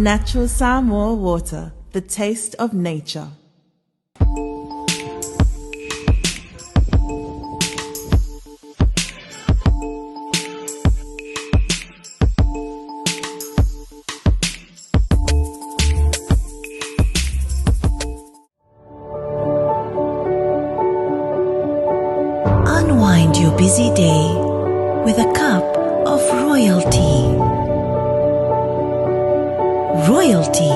Natural Samoa water, the taste of nature. Unwind your busy day with a cup of royalty. Royalty.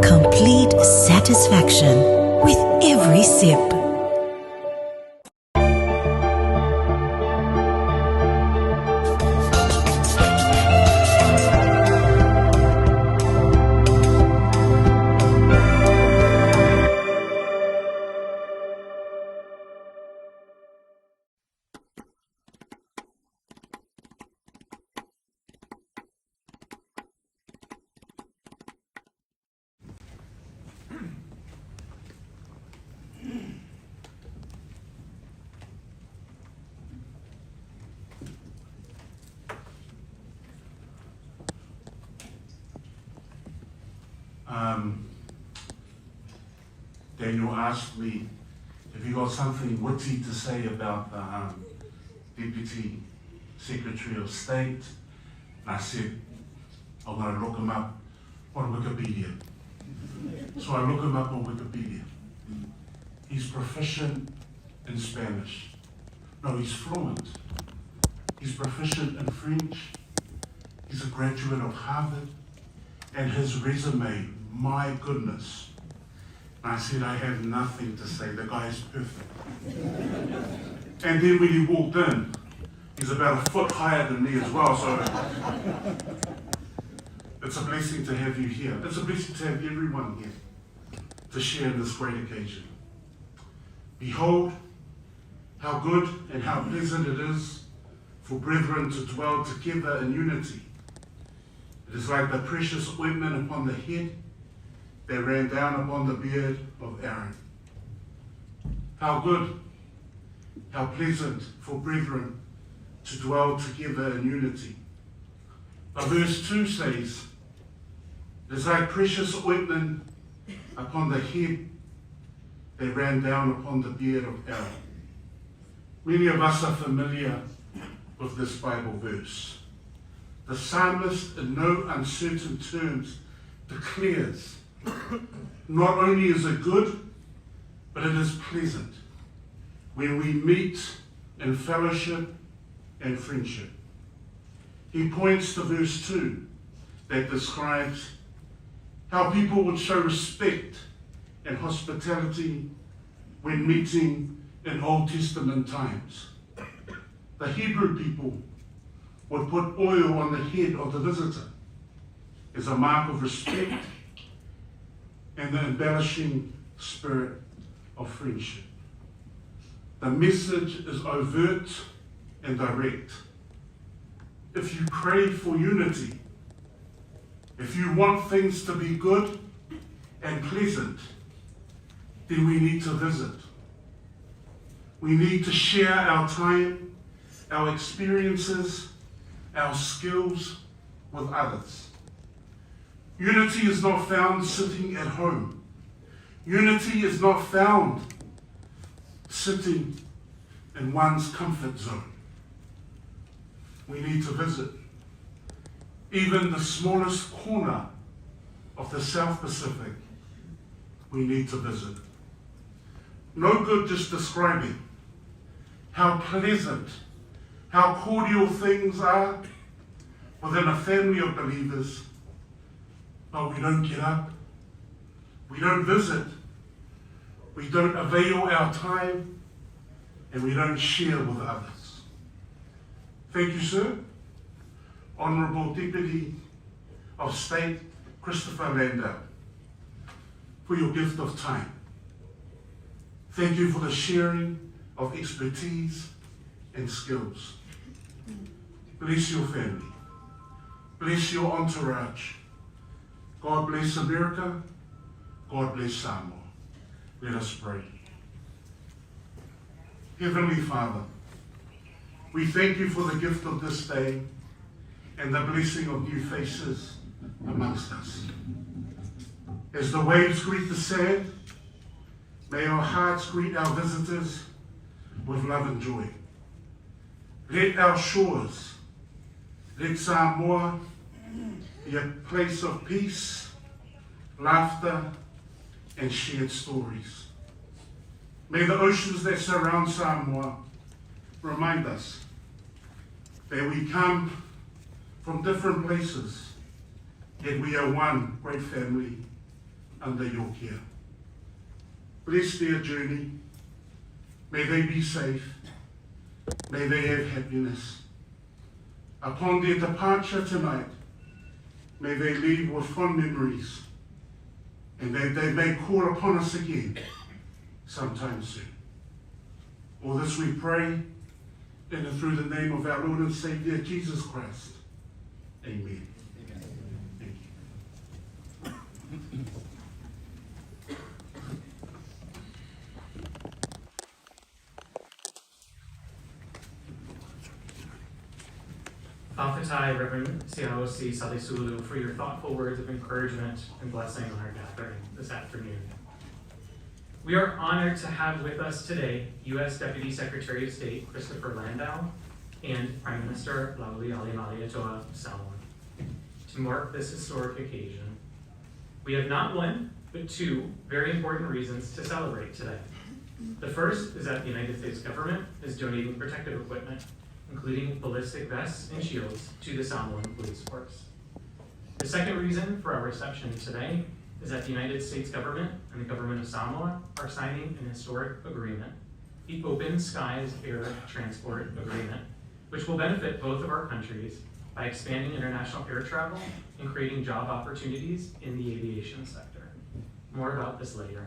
Complete satisfaction with every sip. Um, Daniel asked me if you got something witty to say about the um, Deputy Secretary of State. And I said, I'm going to look him up on Wikipedia. So I look him up on Wikipedia. He's proficient in Spanish. No, he's fluent. He's proficient in French. He's a graduate of Harvard. And his resume, my goodness. And I said, I have nothing to say. The guy is perfect. and then when he walked in, he's about a foot higher than me as well. So it's a blessing to have you here. It's a blessing to have everyone here to share in this great occasion. Behold, how good and how pleasant it is for brethren to dwell together in unity. It is like the precious ointment upon the head that ran down upon the beard of Aaron. How good, how pleasant for brethren to dwell together in unity. But verse 2 says, It is like precious ointment upon the head that ran down upon the beard of Aaron. Many of us are familiar with this Bible verse. The psalmist, in no uncertain terms, declares not only is it good, but it is pleasant when we meet in fellowship and friendship. He points to verse 2 that describes how people would show respect and hospitality when meeting in Old Testament times. The Hebrew people would put oil on the head of the visitor as a mark of respect and the embellishing spirit of friendship. The message is overt and direct. If you crave for unity, if you want things to be good and pleasant, then we need to visit. We need to share our time, our experiences, our skills with others. Unity is not found sitting at home. Unity is not found sitting in one's comfort zone. We need to visit even the smallest corner of the South Pacific. We need to visit. No good just describing how pleasant, how cordial things are within a family of believers, but we don't get up, we don't visit, we don't avail our time, and we don't share with others. Thank you, sir. Honourable Deputy of State Christopher Landau, for your gift of time. Thank you for the sharing of expertise and skills. Bless your family. Bless your entourage. God bless America. God bless Samoa. Let us pray. Heavenly Father, we thank you for the gift of this day and the blessing of new faces amongst us. As the waves greet the sand, may our hearts greet our visitors with love and joy. Let our shores, let Samoa be a place of peace, laughter, and shared stories. May the oceans that surround Samoa remind us that we come from different places, yet we are one great family under your care. Bless their journey. May they be safe. May they have happiness. Upon their departure tonight, may they leave with fond memories and that they may call upon us again sometime soon. All this we pray in and through the name of our Lord and Savior Jesus Christ. Amen. Amen. Thank you. Fa'afetai, Reverend Siaosi Salesulu, for your thoughtful words of encouragement and blessing on our gathering this afternoon. We are honored to have with us today U.S. Deputy Secretary of State Christopher Landau and Prime Minister Laaulialemalietoa of Samoa to mark this historic occasion. We have not one, but two very important reasons to celebrate today. The first is that the United States government is donating protective equipment, including ballistic vests and shields, to the Samoan police force. The second reason for our reception today is that the United States government and the government of Samoa are signing an historic agreement, the Open Skies Air Transport Agreement, which will benefit both of our countries by expanding international air travel and creating job opportunities in the aviation sector. More about this later.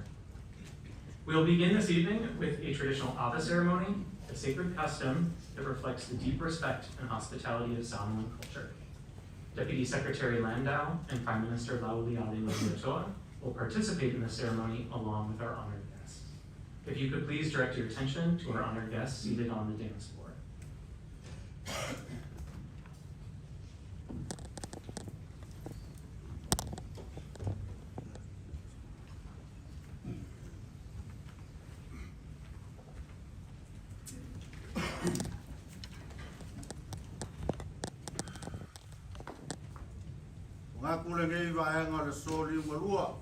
We'll begin this evening with a traditional Ava ceremony, a sacred custom that reflects the deep respect and hospitality of Samoan culture. Deputy Secretary Landau and Prime Minister Laaulialemalietoa will participate in the ceremony along with our honored guests. If you could please direct your attention to our honored guests seated on the dance floor. Gaku lenei vaega o le aso liugalua.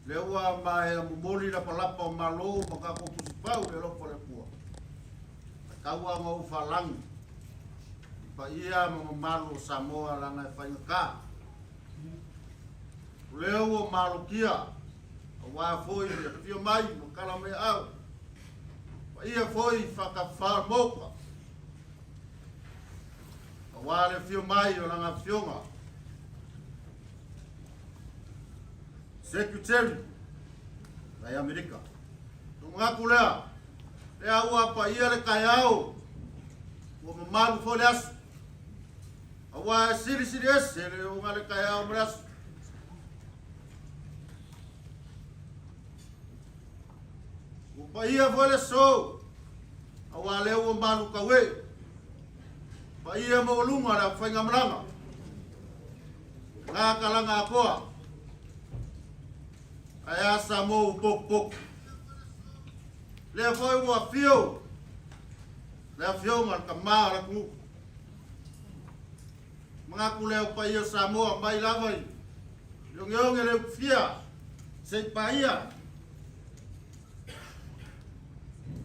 Lea ua maea momoli lapalapa o malo ma tatou tusipau i le alofa o le Atua. Ae tau lava ona ou faalagi i paia ma mamalu o Samoa leaga e faigata. O lea ua malotia aua foi le afio mai ma tala mai aao. Paia foi i faatafa o le Maota aua le afio mai o lana afioga Secretary mai Amerika. Ona manatu lea, lea ua paia le taeao, ua mamalu foi le aso. Aua e silisili ese le oga le taeao ma le aso. Ua paia foi le aso, aua lea ua malu taue. Paia maualuga le aufaigamalaga, ngā kalanga atoa, ae a Samoa ua potopoto. Lea foi ua afio le afioga le tama o le atunuu. Manatu lea o paia o Samoa mai lava i le ogeoge le utufia se i paia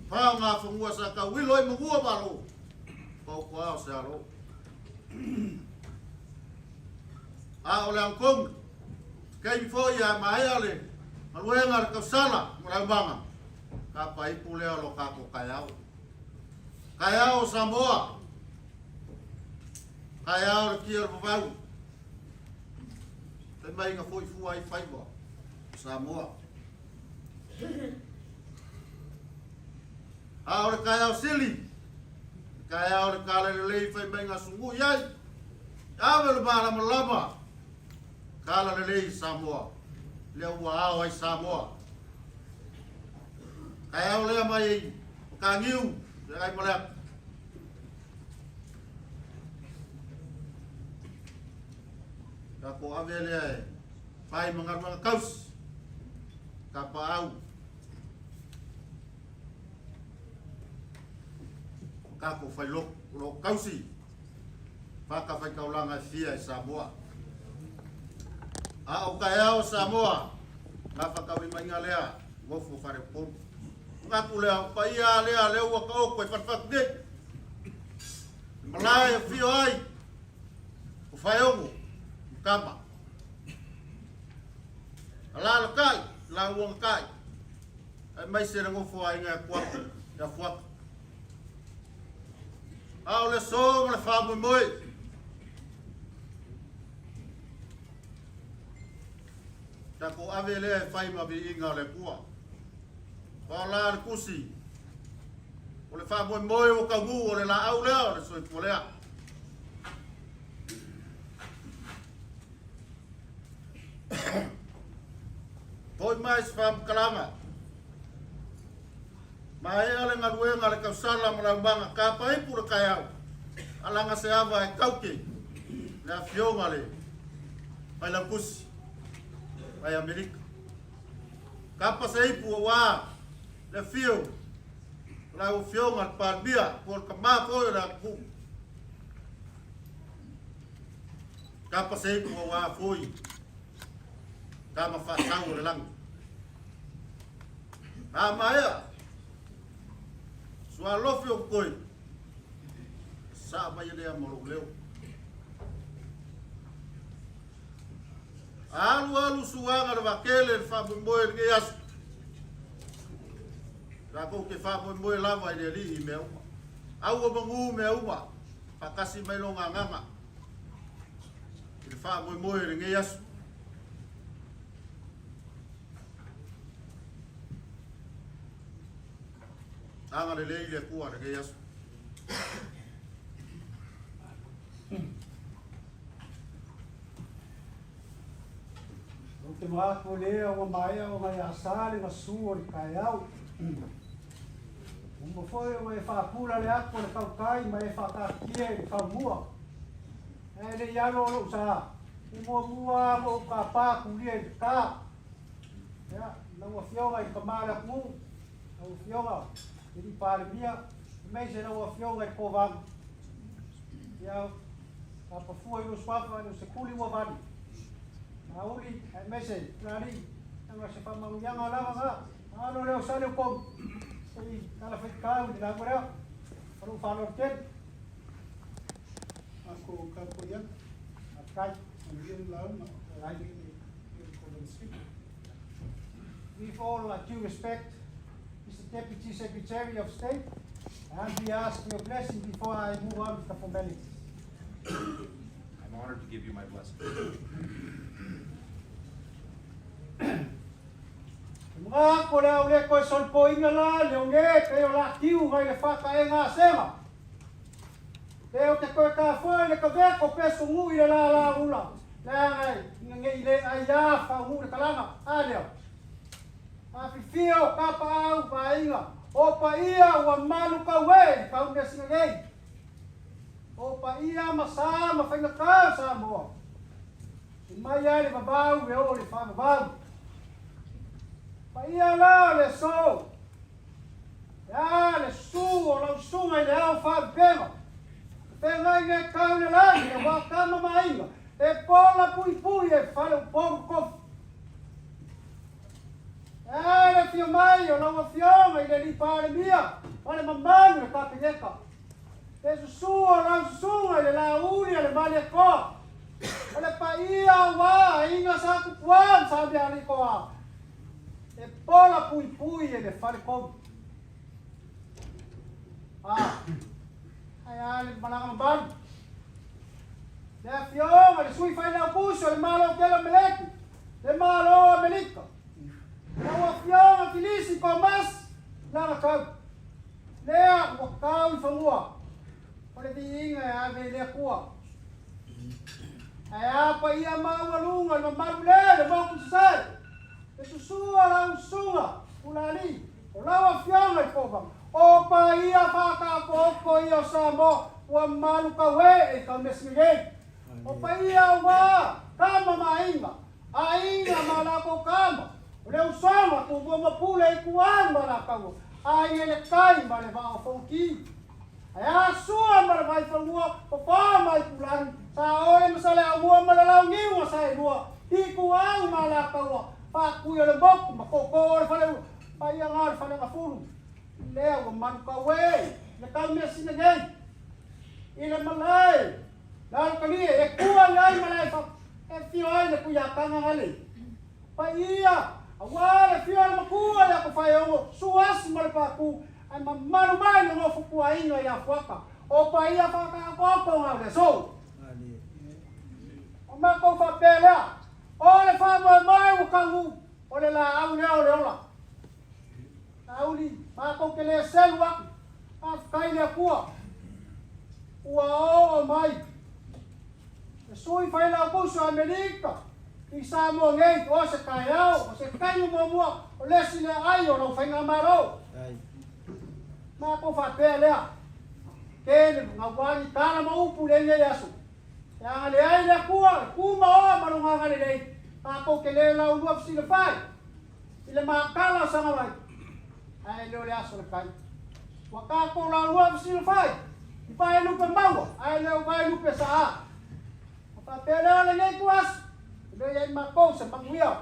fa o ngā fanua sa tauilo ai manua malo pau koa o se alo. A o le angotonu, taimi foi a maea le galuega a le tausala ma le aumaga, tapa ipu lea o lo tatou taeao. Taeao o Samoa, taeao le tia o le vavau, fai mai na foi fua ai faiva o Samoa. A o le taeao sili, le taeao o le tala lelei fai mai na sugui ai, ave le malamalama, tala lelei i Samoa, lea ua ao ai Samoa. Taeao lea mai Mataniu, feagai ma le atu. Tatou ave lea e fai ma galuega tausi, tapaau, ma tatou failotu o lo o tausi fatafaitaulaga e fia i Samoa. A o taeao o Samoa, gafataulimaina lea nofo faleupolu. Manatu lea, o paia lea lea ua taoto e fatufatu nei. Le malae e afio ai o Faeogo ma Tama. Alaalatai lauagatai aemaise le nofo aiga ia Tuata ia Fuata. A o le aso ma le faamoemoe tatou ave lea e fai ma viiga o le Atua. O la le tusi o le faamoemoe ua taunuu o le laau lea o le soifua lea. Foi mai se faamatalaga. Maea le galuega le tausala ma laumaga tapa ipu le taeao. Alaga se ava e tauke le afioga le Failautusi mai Amerika. Tapa se ipu aua le afio o lau afioga le Palemia po o le tama foi o le atunuu. Tapa se ipu aua foi tama faatau o le lagi. A maea, sualofi o koe, saa mai lea ma lou leo. Alu alu suaga le vakele le faamoemoe i lenei aso. Tatou te faamoemoe lava i le Alii i mea uma. Aua manu mea uma, faatasi mai lona agaga i le faamoemoe i lenei aso. Agalelei le Atua i lenei aso. Ou te manatu o lea ua maea ona e asa le gasu o le taeao. Uma foi ona e faapula le ato o le tautai ma e faataatia i le faumua. Ae le i alo o lou sa, e muamua lava ona ou tapa tulia i le ta. Ia, lau Afioga i le Tama o le atunuu, lau Afioga i le Palemia, aemaise lau Afioga i le Kovana. Ia, tapafua i lou suafa, i lou sekuli ua vali. Auli, aemaise, Tulaalii, leaga o se faamanuiaga lava na. Alo lea o Sale o Komu, se i tala faitau i le lauga lea. Ma lou faaaloalo tele. Ako ka po ia. Faafetai. Manuia le lauga. Faafetai. With all due respect, Mr. Deputy Secretary of State, I humbly ask your blessing before I move on with the formalities. I'm honored to give you my blessing. Mga ko le au le koe solpoina la le o ne pe o la tiu ngai le whakaenga a sega. Pe o te koe ka foe le kaveko pe sungu i le la la ula. Le ngai ngai le ai ia whaungu le kalanga. A leo. A fifio ka pa au vainga. O pa ia ua malu kau e kau mea singa nei. O pa ia ma sa ma whainga kau sa moa. I mai ai le vavau e o le whavavau. Pa ia la le so. Ia le su o lau susuga i le ao faalupega. Feagai ngai kau le lagi le wa tama ma aiga e pola puipui e fale upolu kofi. Ea le afio mai o lau afioga i le alii Palemia ma le mamalu le Kapeneta. Le susu o lau susuga i le lauli a le Malietoa. O le paia aua aiga sa tupuā ma sa mealitoa e pola puipui e le fale komu. A, ae a le malaga mamalu. Le afioga le sui failautusi o le Malo tele o Meleki, le Malo o Amerika. Lau afioga Kilisi Komasi lana tau. Lea ua tau i fanua o le viiga e ave i le Atua. Ae a paia maualuga le mamalu le le moku sasae. Le susua lau susuga Tulaalii, o lau afioga i Kovaga, o paia faataotooko ia o Samoa ua malu tauee i tau mea sinegei. O paia aua tama ma aiga, aiga ma latou tama, o le usoga Tumua ma Pule Ituau ma Alataua, Aiga i le Tai ma le Vaa o Fonoti. Ae a Sua ma le Vaifanua, Fofo ma Aitulagi, Saole ma Saleaaumua ma le Launiu na Saelua, Ituau ma Alataua, Faatui o le Motu ma Tootoo o le Faleula, paia na o le Falegafulu, lea ua manutau e le taumeasina nei i le malae lalotalie e tua i ai malae e afio ai le Tuiataga na le paia aua le afio o le matua ia Tofaeono, Suasi ma le Patu ae mamalu mai le nofo tuaiga ia Fuata o paia faataotooto na o le aso. O matou faapea lea, o le faamoemoe ua taunuu, o le laau lea o le ola. Laauli, matou te le selu atu, faafetai i le Atua ua oo mai le sui failautusi o Amerika i Samoa nei, o se taeao, o se taimi muamua, o le isi lea ai o lau faigamalo. Matou faapea lea, tele gauani tala ma upu i lenei aso, e agalelei le Atua, le tumaoa ma lona agalelei, tatou te le laulua fesilafai i le matala o Sagavai, ae le o le aso le tai. Ua tatou laulua fesilafai i vaelupe maua, ae le o vaelupe saa. A faapea lea o lenei ituaso, e le i ai matou se manuia.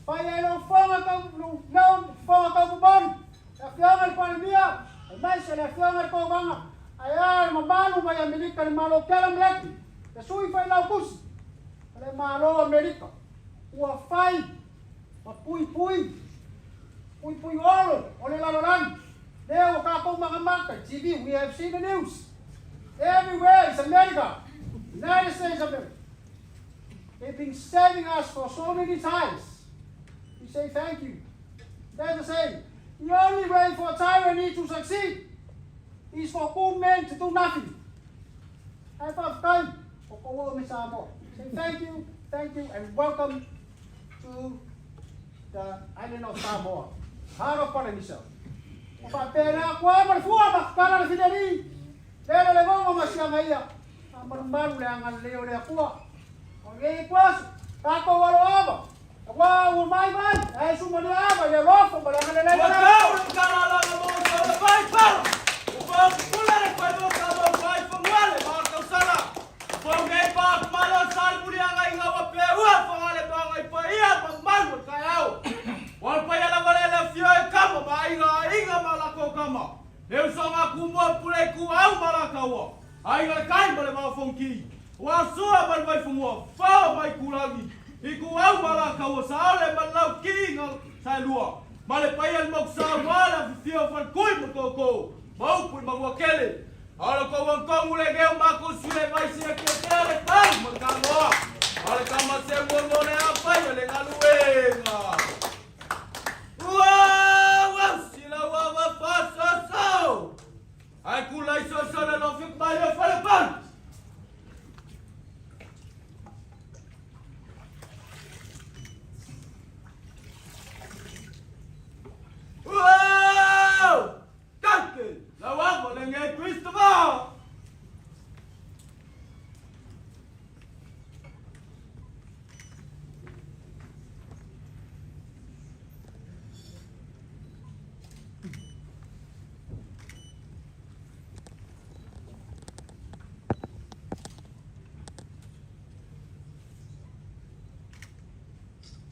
Fai ai lou fofoga tau, lou fofoga tau momoli, le Afioga i le Palemia, aemaise le Afioga i le Kovana, ae a le mamalu mai Amerika, le Malo Kela ma Leti, le Sui Failautusi o le Malo o Amerika, ua fai ma puipui, puipui olo o le lalolagi, lea ua tatou matamata i TV, we have seen the news, everywhere is America, United States of America. They've been saving us for so many times. We say thank you. There's a saying, the only way for tyranny to succeed is for good men to do nothing. Ae faafetai o kou oo mai Samoa. Say thank you, and welcome to the island of Samoa, heart of Polynesia. O faapea lea atu ai ma le fua ma tatala le fileli, lele le gongo ma siaga ia, faamalumalu le agalelei o le Atua. O lenei ituaso, tatou alo ava, aua ua mai mai, ae sumalia ava i le alofa ma le agalelei o le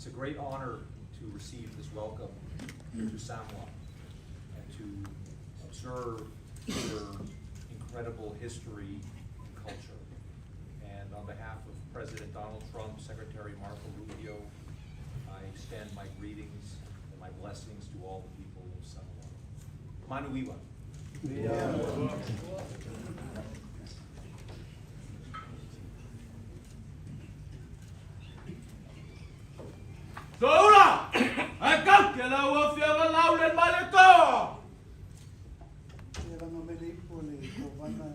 It's a great honor to receive this welcome here to Samoa and to observe your incredible history and culture. And on behalf of President Donald Trump, Secretary Marco Rubio, I extend my greetings and my blessings to all the people of Samoa. Manuiwa. Soula! Ae kau ke lau afioga lau le maletoa! Ia laga mai le ipu a le Kovana.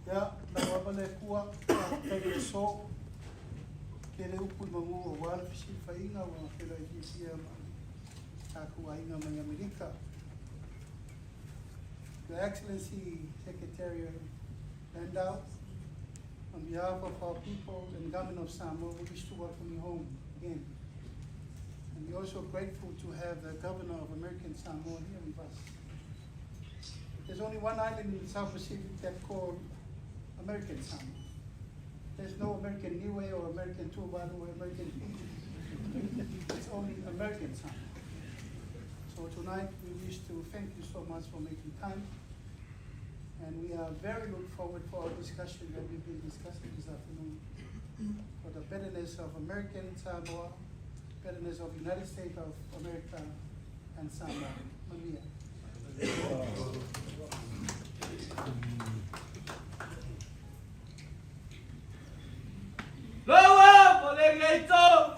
Ia, lau lava le Atua, faafetai i le aso. Tele upu i manu aua le fesilafaiga ua feiloai fiafia ma le tatou aiga mai Amerika. Your Excellency Secretary Landau, on behalf of our people and government of Samoa, we wish to welcome you home again. And we're also grateful to have the governor of American Samoa here with us. There's only one island in the South Pacific that called American Samoa. There's no American Niue or American Tuvalu or American Fiji. It's only American Samoa. So tonight we wish to thank you so much for making time. And we are very look forward for our discussion that we've been discussing this afternoon for the betterness of American Samoa, betterness of United States of America and Samoa. Manuia. Loa, Falegeito!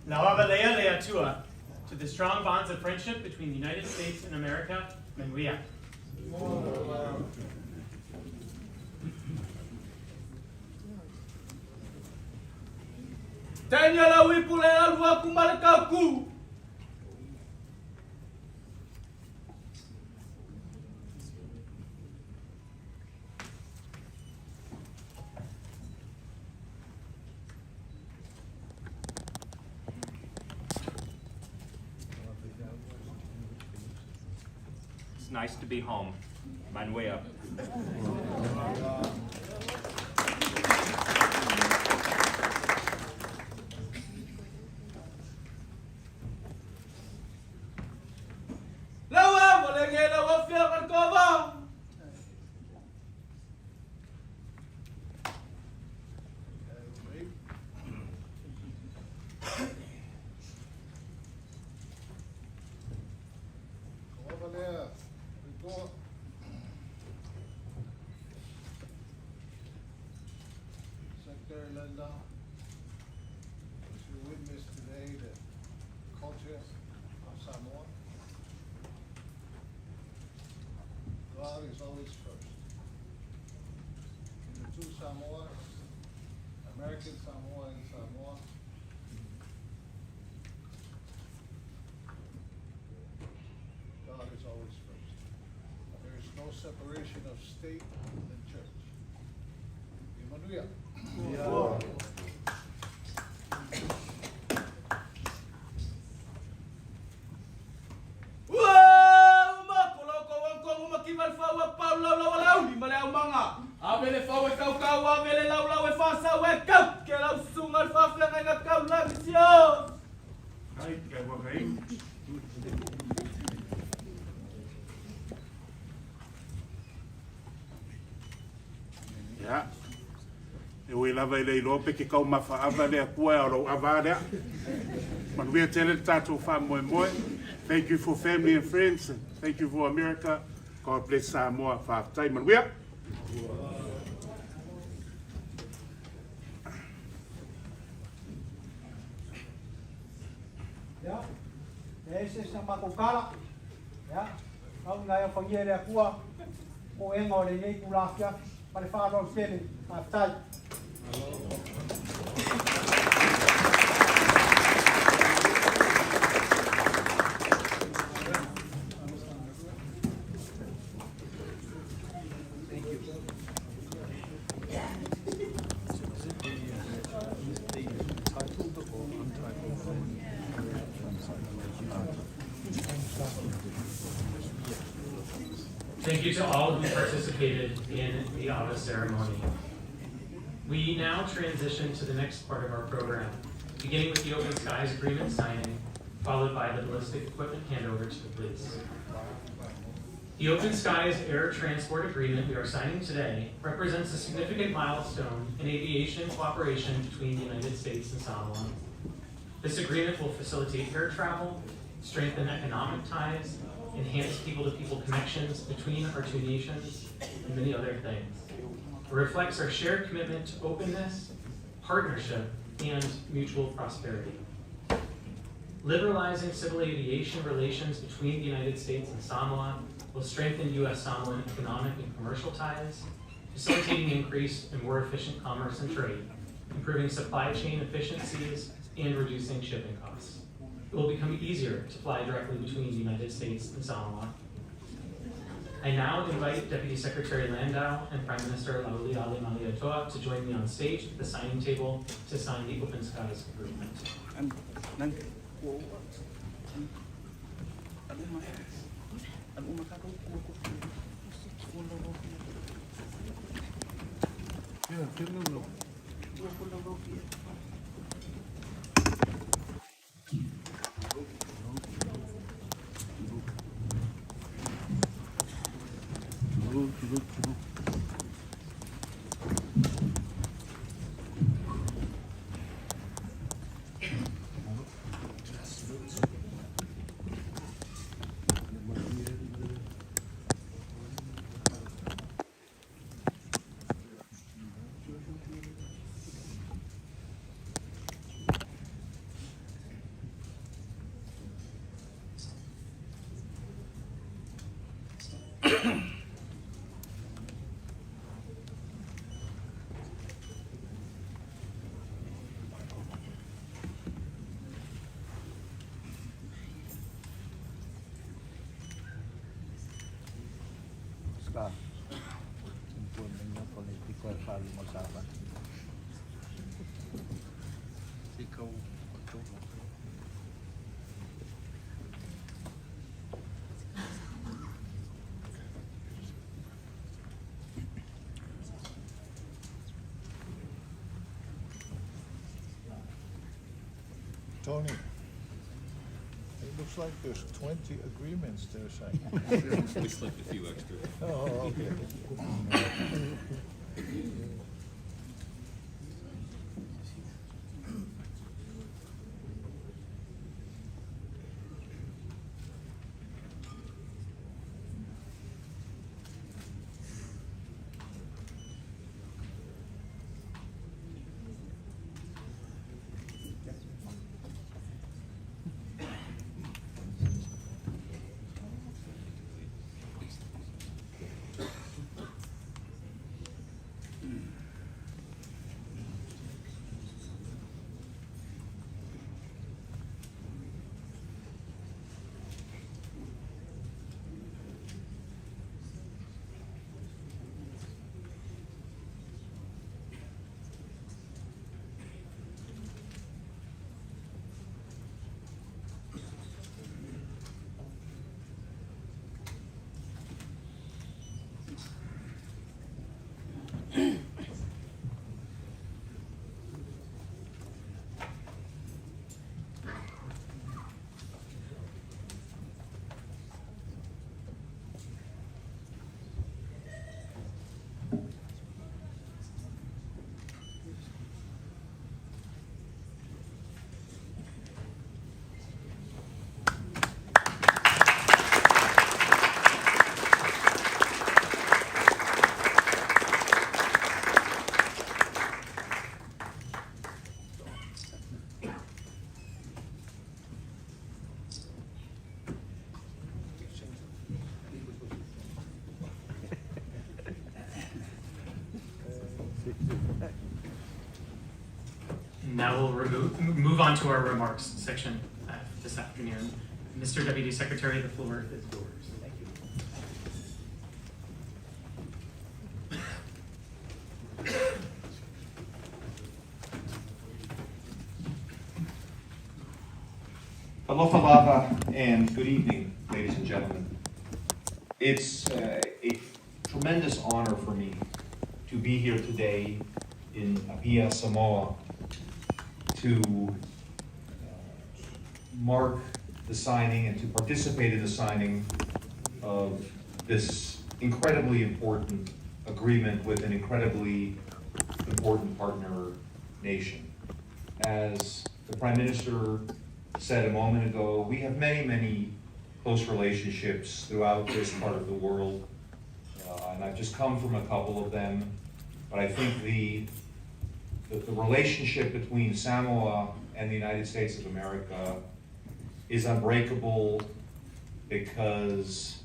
Lauavalea le Atua, to the strong bonds of friendship between the United States and America, Manuia. Tenya la uipu le alua kumale kauku. It's nice to be home. Manuia. Lawa, Falege la wafia kalkova. Kawavalea, Ritoa. Secretary Landau, as you witness today the culture of Samoa, God is always first. In the two Samoas, American Samoa and Samoa, God is always first. There is no separation of state and church. Manuia. Ua, umakoloko wankongo makimal fawa paulau lawa lauli male au manga. Avele fawe kau kau, avele lau lau e fasa we kau, ke lau sunga le faflenga inga kau langi sio. Ai, kai wakai. Ia. E ui lava i le iloa pe ke kau mafaava le Atua e o lou ava lea. Manuia tele le tātou whaamoemoe. Thank you for family and friends. And thank you for America. God bless Samoa. Fa'afetai manuia. Ia, e ese sa matou kala. Ia, au na ia whangia le Atua, ko enga o lenei tula afiafi, ma le whaaloalo tele. Fa'afetai. Is it the titled or untitled? Thank you to all who participated in the Ava ceremony. We now transition to the next part of our program, beginning with the Open Skies Agreement signing, followed by the ballistic equipment handover to the police. The Open Skies Air Transport Agreement we are signing today represents a significant milestone in aviation cooperation between the United States and Samoa. This agreement will facilitate air travel, strengthen economic ties, enhance people-to-people connections between our two nations, and many other things. It reflects our shared commitment to openness, partnership, and mutual prosperity. Liberalizing civil aviation relations between the United States and Samoa will strengthen U.S. Samoan economic and commercial ties, facilitating increased and more efficient commerce and trade, improving supply chain efficiencies, and reducing shipping costs. It will become easier to fly directly between the United States and Samoa. I now invite Deputy Secretary Landau and Prime Minister Laaulialemalietoa to join me on stage at the signing table to sign the Open Skies Agreement. Tony, it looks like there's 20 agreements they're signing. We slipped a few extra. Oh, okay. Now we'll move on to our remarks section this afternoon. Mr. Deputy Secretary, the floor is yours. Thank you. Alofa lava and good evening, ladies and gentlemen. It's a tremendous honor for me to be here today in Apia, Samoa, to mark the signing and to participate in the signing of this incredibly important agreement with an incredibly important partner nation. As the Prime Minister said a moment ago, we have many, many close relationships throughout this part of the world, and I've just come from a couple of them, but I think the relationship between Samoa and the United States of America is unbreakable because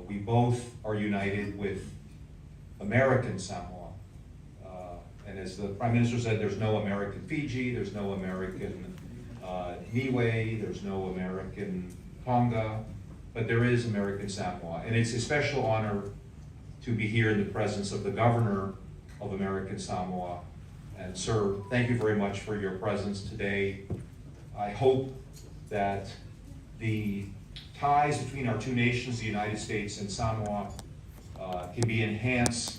We both are united with American Samoa. And as the Prime Minister said, there's no American Fiji, there's no American Niue, there's no American Tonga, but there is American Samoa. And it's a special honor to be here in the presence of the Governor of American Samoa. And sir, thank you very much for your presence today. I hope that the ties between our two nations, the United States and Samoa, can be enhanced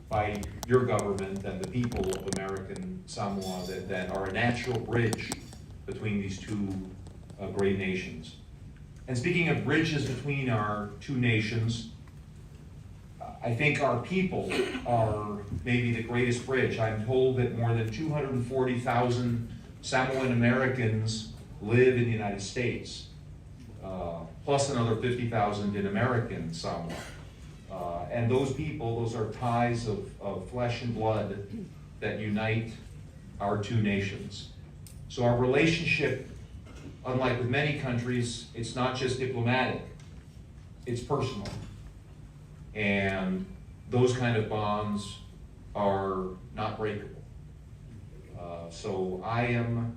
by your government and the people of American Samoa that are a natural bridge between these two great nations. And speaking of bridges between our two nations, I think our people are maybe the greatest bridge. I'm told that more than 240,000 Samoan Americans live in the United States, plus another 50,000 in American Samoa. And those people, those are ties of flesh and blood that unite our two nations. So our relationship, unlike with many countries, it's not just diplomatic, it's personal. And those kind of bonds are not breakable. So I am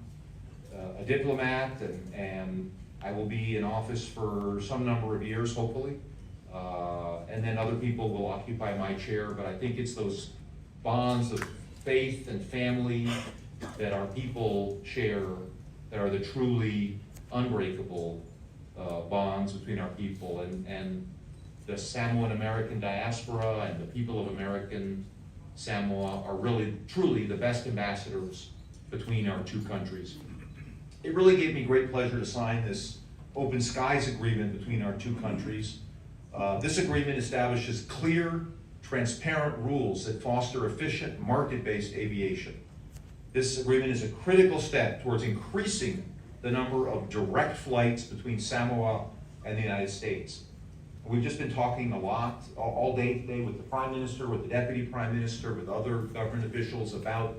a diplomat, and I will be in office for some number of years, hopefully. And then other people will occupy my chair, but I think it's those bonds of faith and family that our people share that are the truly unbreakable bonds between our people. And the Samoan American diaspora and the people of American Samoa are really, truly the best ambassadors between our two countries. It really gave me great pleasure to sign this Open Skies Agreement between our two countries. This agreement establishes clear, transparent rules that foster efficient market-based aviation. This agreement is a critical step towards increasing the number of direct flights between Samoa and the United States. We've just been talking a lot all day today with the Prime Minister, with the Deputy Prime Minister, with other government officials about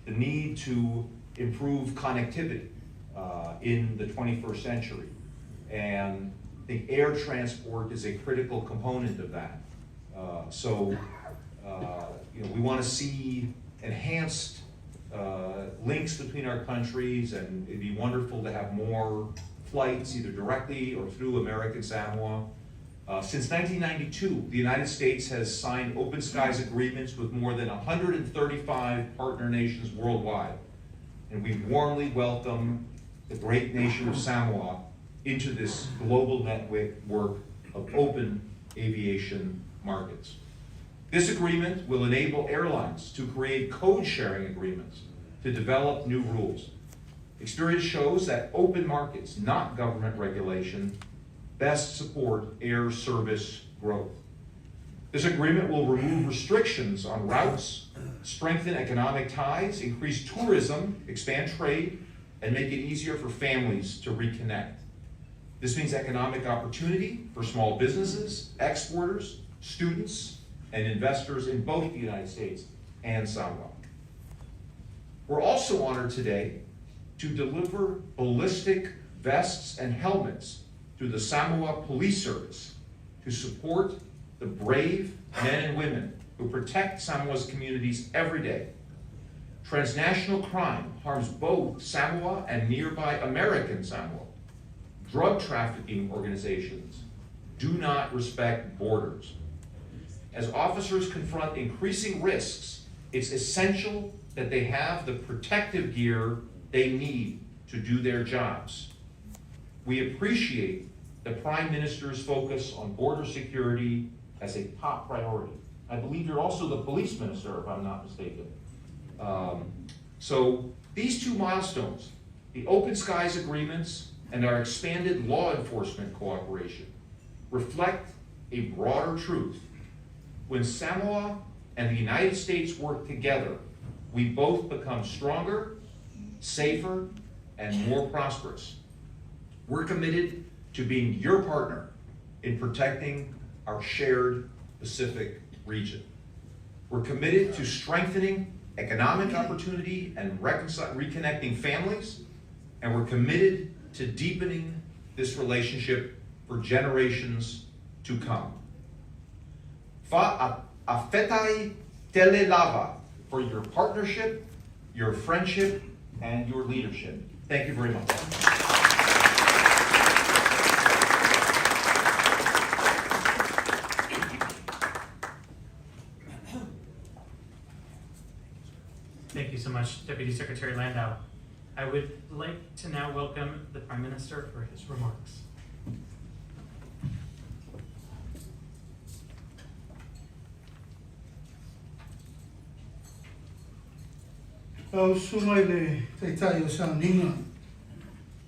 the need to improve connectivity in the 21st century. And I think air transport is a critical component of that. So we want to see enhanced links between our countries, and it'd be wonderful to have more flights, either directly or through American Samoa. Since 1992, the United States has signed open skies agreements with more than 135 partner nations worldwide. And we warmly welcome the great nation of Samoa into this global network of open aviation markets. This agreement will enable airlines to create code-sharing agreements to develop new rules. Experience shows that open markets, not government regulation, best support air service growth. This agreement will remove restrictions on routes, strengthen economic ties, increase tourism, expand trade, and make it easier for families to reconnect. This means economic opportunity for small businesses, exporters, students, and investors in both the United States and Samoa. We're also honored today to deliver ballistic vests and helmets to the Samoa Police Service to support the brave men and women who protect Samoa's communities every day. Transnational crime harms both Samoa and nearby American Samoa. Drug trafficking organizations do not respect borders. As officers confront increasing risks, it's essential that they have the protective gear they need to do their jobs. We appreciate the Prime Minister's focus on border security as a top priority. I believe you're also the police minister, if I'm not mistaken. So these two milestones, the Open Skies agreements and our expanded law enforcement cooperation, reflect a broader truth. When Samoa and the United States work together, we both become stronger, safer, and more prosperous. We're committed to being your partner in protecting our shared Pacific region. We're committed to strengthening economic opportunity and reconnecting families, and we're committed to deepening this relationship for generations to come. Fa'afetai tele lava for your partnership, your friendship, and your leadership. Thank you very much. Thank you so much, Deputy Secretary Landau. I would like to now welcome the Prime Minister for his remarks. Lau Susuga i le Taitai o Sauniga,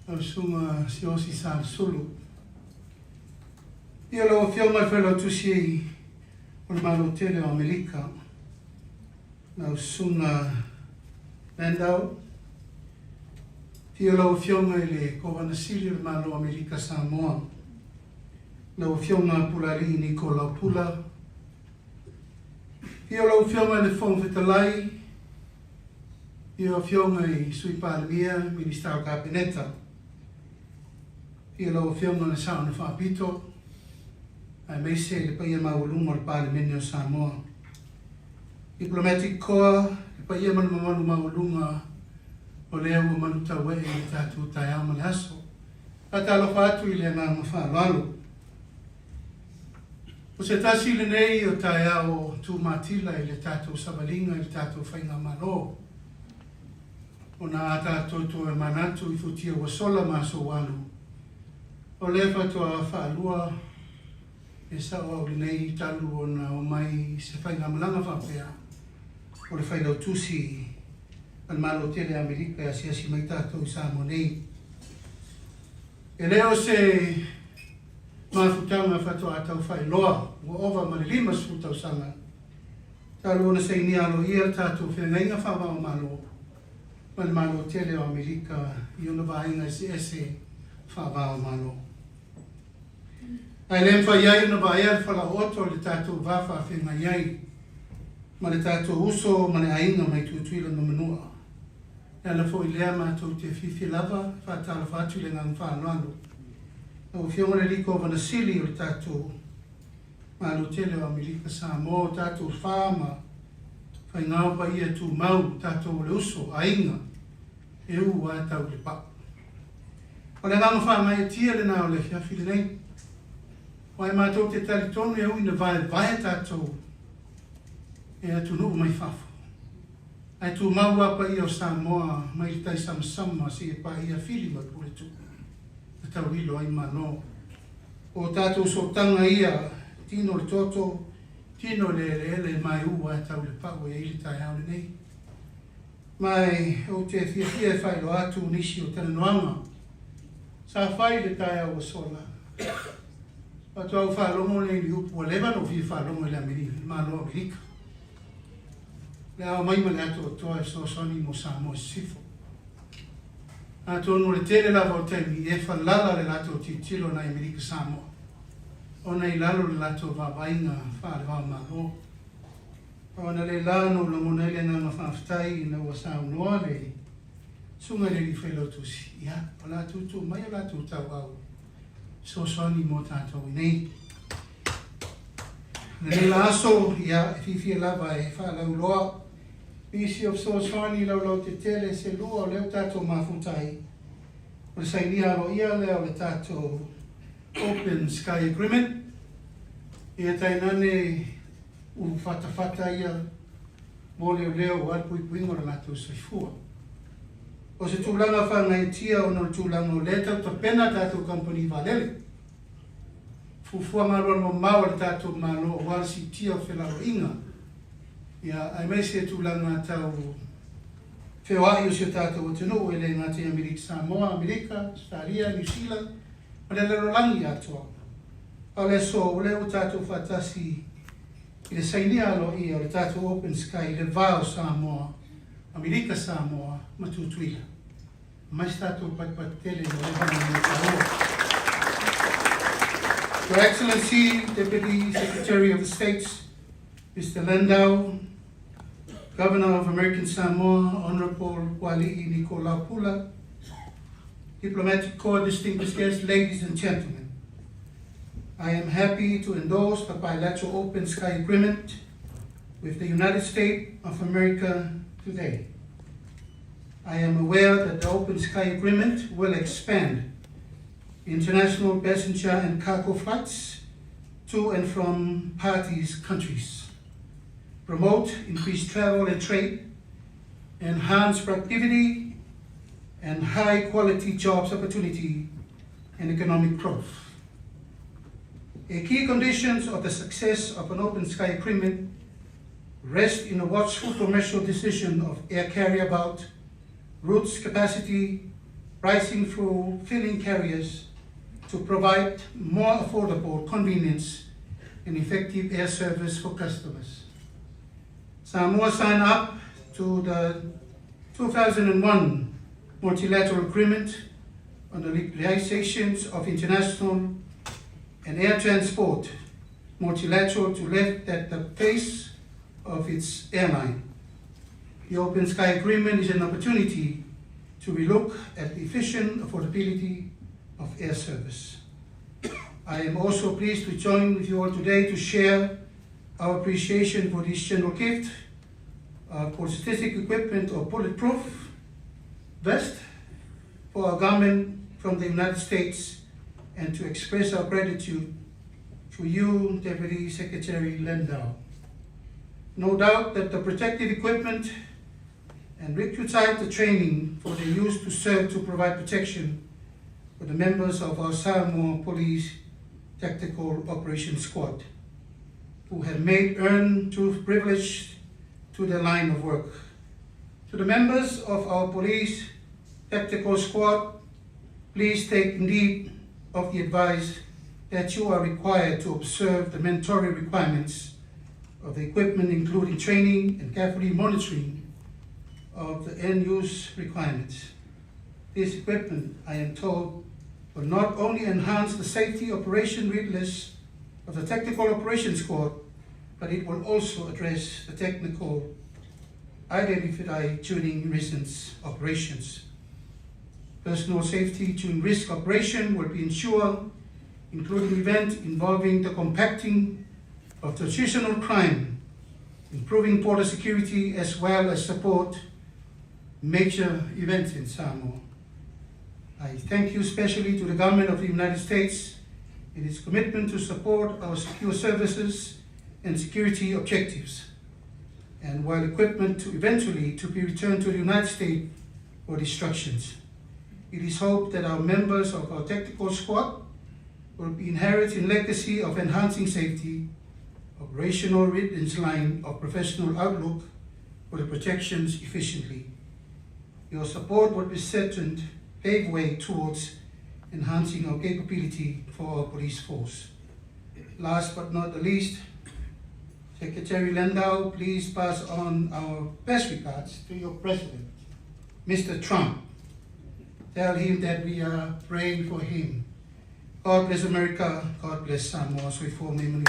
lau Susuga Siaosi Salesulu. Ia lau Afioga i le Failautusi o le Malo Tele o Amerika, lau Susuga Landau, afio lau Afioga i le Kovana Sili o le Malo o Amerika Samoa, lau Afioga Pulealii Nikolau Pula, afio lau Afioga i le Fofoga Fetalai, afio Afioga i Sui Palemia, Minisita o Kapeneta, afio lau Afioga i le Sao na Faapito, aemaise le paia maualuga o le Palemene o Samoa. Diplomatic Corps, le paia ma le mamalu maualuga o lea ua manutauee i le tatou taeao ma le aso. Faatalofa atu i le agaga faaaloalo. O se tasi lenei o taeao tumatila i le tatou savaliga i le tatou faigamalo, ona a tatou toe manatu i futia ua sola ma aso ua alu, o lea faatoa faalua e sao au lenei talu ona omai se faigamalaga faapea o le Failautusi a le Malo Tele Amerika e asiasi mai tatou i Samoa nei. E le o se mafutaga faatoa tau faailoa ua ova ma le 50 tausaga talu ona sainia aloaia le tatou feagaiga faava-o-Malo ma le Malo Tele o Amerika i ona vaega eseese faava-o-Malo. Ae le mafai ai ona vaea le falaooto i le tatou va faafeagai ai ma le tatou uso ma le aiga mai Tutuila ma Manua. E ala foi lea matou te fiafia lava e faatalofa atu i le agaga faaaloalo. Lau Afioga i le Alii Kovana Sili o le tatou Malo tele o Amerika Samoa, o tatou fa ma faigao paia tumau, tatou o le uso, aiga, e u a tau i le pau. O le agaga faagaeetia lena o le afiafi lenei. Aua e matou te talitonu e ui ina vaevae tatou e atunuu mai fafo, ae tumau lava paia o Samoa mai le tai samasama seia paia Fili ma Puletuu na tauilo ai Malo. O tatou sootaga ia, tino le toto, tino le eleele ma e u ae tau le pau e ai le taeao lenei. Ma e ou te fiafia e faailoa atu nisi o talanoaga sa fai i le taeao ua sola. Faatoa ou faalogo lea i ni upu ua leva ona ou fia faalogo i le Malo o Amerika. O le a omai ma le atoatoa e fesoasoani mo Samoa i sisifo. Atonu o le tele lava o taimi e falala le latou tilotilo nai Amerika Samoa ona i lalo le latou vaavaaiga faale-va-o-Malo. Ona le la na ou lagona ai le agaga faafetai ina ua saunoa le Susuga i le Alii Failautusi, ia, o le a tuutuu mai o latou tauau fesoasoani mo tatou i inei. Lenei la aso, ia, e fiafia lava e faalauiloa nisi o fesoasoani laulautetele se lua o lea ua tatou mafuta ai, o le sainia aloaia lea o le tatou Open Sky Agreement, ia tainane ulu fatafata ia mo leoleo aua le puipuiga o le latou soifua. O se tulaga faagaeetia ona o le tulaga o lea e tau tapena a tatou kamupani vaalele. Fuafuaga alualumamao a le tatou Malo aua le siitia o felauaiga, ia, aemaise tulaga tau feoai o si o tatou atunuu e le gata i Amerika Samoa, Amerika, Ausetalia, Niu Sila ma le lalolagi atoa. A o le aso, o lea ua tatou faatasi i le sainia aloaia o le tatou Open Sky i le va o Samoa, Amerika Samoa ma Tutuila. Aumai se tatou patipati tele mo lea faamoemoe taua. Your Excellency, Deputy Secretary of the States, Mr. Landau, Governor of American Samoa, Honorable Pulealii Nikolau Pula, Diplomatic Corps distinguished guests, ladies and gentlemen. I am happy to endorse the bilateral open sky agreement with the United States of America today. I am aware that the Open Sky Agreement will expand international passenger and cargo flights to and from parties' countries, promote increased travel and trade, enhance productivity and high quality jobs opportunity and economic growth. A key condition of the success of an open sky agreement rests in a watchful commercial decision of air carrier about routes capacity, pricing through filling carriers to provide more affordable, convenience, and effective air service for customers. Samoa signed up to the 2001 multilateral agreement on the liberalizations of international and air transport multilateral to lift at the pace of its airline. The Open Sky Agreement is an opportunity to relook at the efficient affordability of air service. I am also pleased to join with you all today to share our appreciation for this general gift of prosthetic equipment or bulletproof vest for our government from the United States and to express our gratitude to you, Deputy Secretary Landau. No doubt that the protective equipment and requisite the training for the use to serve to provide protection for the members of our Samoa Police Tactical Operations Squad, who have made earned truth privilege to their line of work. To the members of our Police Tactical Squad, please take indeed of the advice that you are required to observe the mandatory requirements of the equipment, including training and carefully monitoring of the end-use requirements. This equipment, I am told, will not only enhance the safety operation readiness of the Tactical Operations Squad, but it will also address the technical identified during recent operations. Personal safety during risk operation will be ensured, including events involving the compacting of traditional crime, improving border security, as well as support major events in Samoa. I thank you especially to the government of the United States in its commitment to support our secure services and security objectives, and while equipment to eventually to be returned to the United States for destructions. It is hoped that our members of our tactical squad will be inheriting legacy of enhancing safety, operational readiness line of professional outlook for the protections efficiently. Your support will be certain pave way towards enhancing our capability for our police force. Last but not the least, Secretary Landau, please pass on our best regards to your president, Mr. Trump. Tell him that we are praying for him. God bless America. God bless Samoa. Soifua ma ia.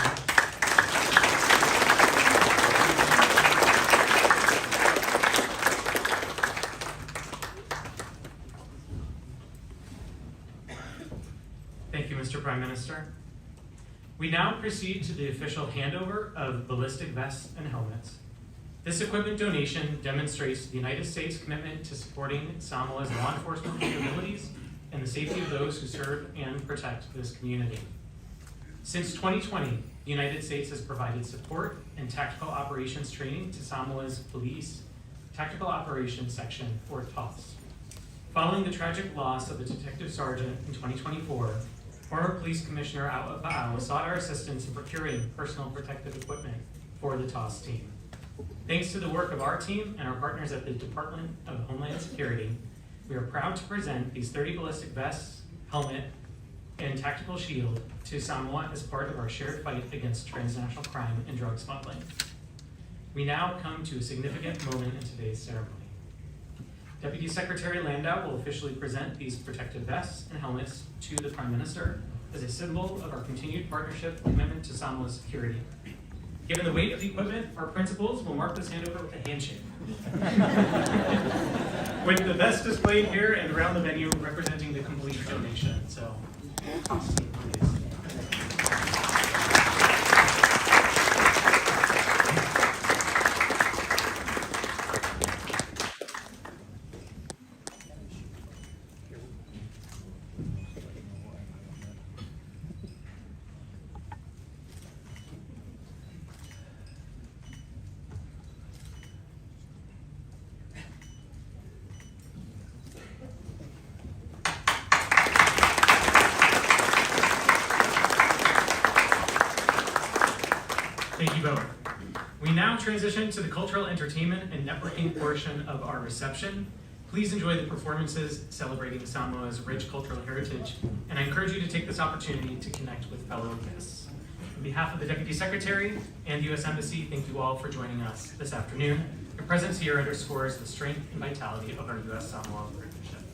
Thank you, Mr. Prime Minister. We now proceed to the official handover of ballistic vests and helmets. This equipment donation demonstrates the United States' commitment to supporting Samoa's law enforcement capabilities and the safety of those who serve and protect this community. Since 2020, the United States has provided support and tactical operations training to Samoa's Police Tactical Operations Section, or TOS. Following the tragic loss of a detective sergeant in 2024, former Police Commissioner Au'apa'au sought our assistance in procuring personal protective equipment for the TOS team. Thanks to the work of our team and our partners at the Department of Homeland Security, we are proud to present these 30 ballistic vests, helmet, and tactical shield to Samoa as part of our shared fight against transnational crime and drug smuggling. We now come to a significant moment in today's ceremony. Deputy Secretary Landau will officially present these protective vests and helmets to the Prime Minister as a symbol of our continued partnership and commitment to Samoa's security. Given the weight of the equipment, our principals will mark this handover with a handshake. With the vest displayed here and around the venue representing the complete donation. So, please. Thank you both. We now transition to the cultural entertainment and networking portion of our reception. Please enjoy the performances celebrating Samoa's rich cultural heritage, and I encourage you to take this opportunity to connect with fellow guests. On behalf of the Deputy Secretary and the U.S. Embassy, thank you all for joining us this afternoon. Your presence here underscores the strength and vitality of our U.S. Samoa partnership.